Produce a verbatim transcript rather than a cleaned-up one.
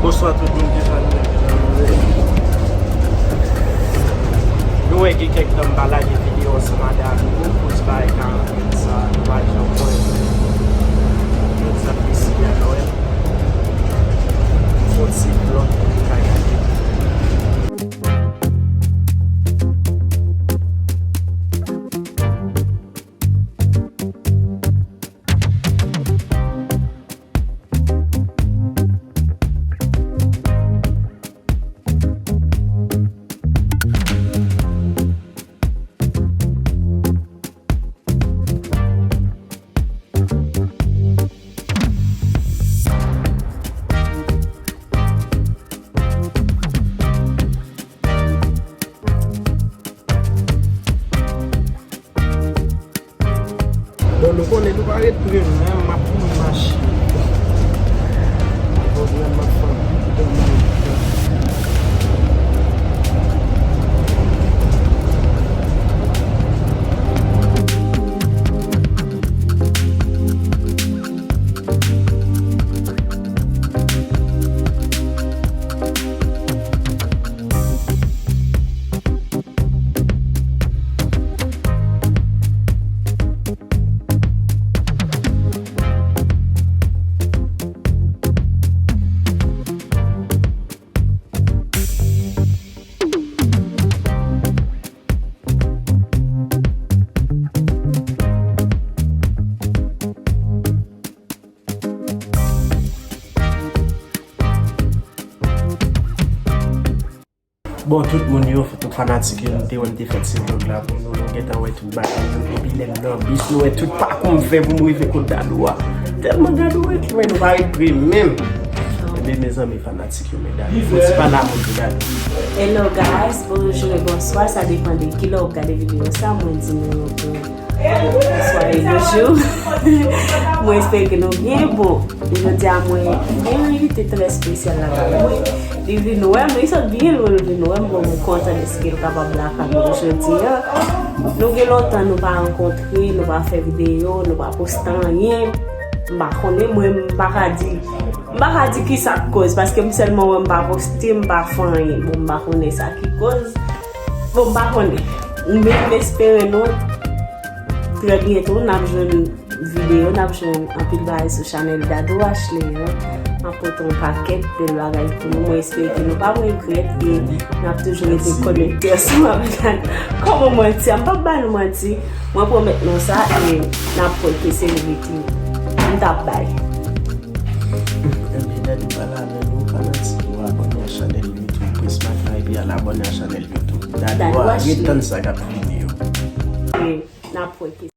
Bonswa tout moun ki fè nou. Nou wè gen kèk tan m pa lage videyo ansanm a Dadou pou ti bagay karant mil sa, nou pa janm wè. Tout sa ki siy a Nwèl. Fon ti vlòg pou nou ka gade. Bon, nou konnen nou pa ret pre menm, m ap kouri mache. Bon, m ap fè yon ti tan. Bon, tout moun yo, tout fanatik yo, nou te wè m te fè ti vlòg la pou nou, nou gentan wè tout bagay yo, epi lè m nan bis, nou wè tout pakou m fè pou m rive kot Dadou a. Tèlman Dadou ret lwen, nou pa ret pre menm. Ebyen, mezanmi, fanatik yo, men Dadou, fò ti pale a moun pou Dadou. Hello guys, bonjou e bonswa, sa depann de kilè w ap gade videyo sa, mwen di nou bon. Bonswa e bonjou. Mwen espere ke nou byen. Bon, jodi a mwen gen yon envite trè espesyal lakay mwen. Li vin wè m, li sot byen lwen, li vin wè m. Bon, mwen kontan dèske l kapab lakay mwen jodi a. Nou gen lontan nou pa rankontre, nou pa fè videyo, nou pa poste anyen. M pa konnen, mwen, m pa ka di, m pa ka di kisa k koz, paske m sèlman wè m pa poste, m pa fè anyen. Bon, m pa konnen sa ki koz. Bon, m pa konnen. Men m espere nou trè byento n ap jwenn videyo, n ap jwenn anpil bagay sou chanèl Dadou Ashley an. M ap pote yon pakèt bèl bagay pou nou. Mwen espere ke nou p ap regrèt e n ap toujou rete konekte ansanm avèk Dadou. Kòman manti a? M p ap ba nou manti. Mwen pwomèt nou sa e n ap wè ke se verite m t ap bay. Ebyen, Dadou pale avè nou, fanatik yo, abòne a chanèl YouTube Prisma Caribbean, abòne a chanèl YouTube Dadou a, ret tann sa k ap vini yo. E n ap wè ke